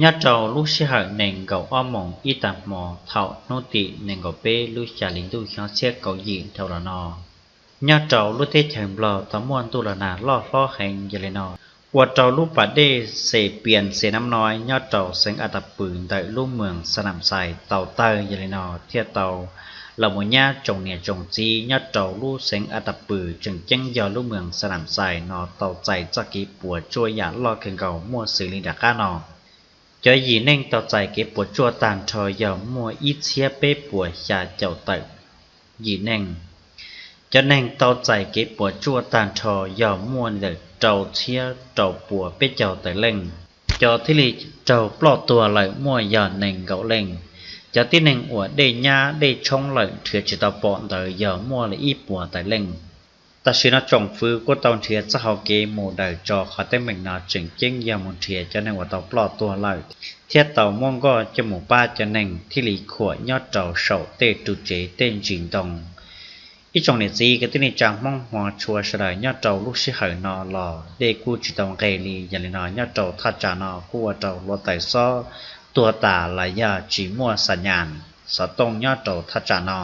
Nyob rau lub sij hawm nees nkaum ob moos ib tag hmo thaum hnub tim nees nkaum peb lub xya hli ntuj xyoo ob txhiab kaum yim dhau los no, nyob rau lub teb chaws Nplog tau muaj ntuj los nag loj hlob heev. Yog li no, ua rau lub pas dej Xes Pias Xes Nab Noi nyob rau xeev As Tas Pws ntawm lub moos Xa Nam Xais tau tawg. Yog li no thiaj tau los mus nyab tsoom niam tsoom txiv nyob rau lub xeev As Tas Pws tseem ceeb yog lub moos Xa Nam Xais no tau txais txoj kev puas tsuaj yam loj kawg nkaus muaj xws li nram qab no. Cov yim neeg tau txais kev puas tsuaj tag nrho yog muaj ib txhiab peb puas xya caum tawm yim neeg. Cov neeg tau txais kev puas tsuaj tag nrho yog muaj li ntawm rau txhiab rau puas peb caug tawm leej. Cov thiaj li raug ploj tuag lawm muaj yog nees nkaum leej. Cov tib neeg uas dej nyab dej tshoob lawm nrhiav tsis tau pom ntawd yog muaj li ib puas tawm leej. Tam sim no tsoom fwv kuj tau nrhiav txoj hau kev mus daws tso qhov teeb meem no tseem ceeb yog mus nrhiav cov neeg uas tau ploj tuag lawm thiab tau muab nkoj coj mus pab cov neeg thiaj li khuam nyob rau saum tej ru tsev tej ntsis ntoo. Ib tsoom niam txiv kwv tij neej tsa Hmoob hmov tshua sawv daws nyob rau lub sij hawm no los dej kuj tsis tau nqes li. Yog li no nyob rau thaj tsam no kuj ua rau hluav taws xob tuag tas los yog tsis muaj xa nyas xov tooj nyob rau thaj tsam no.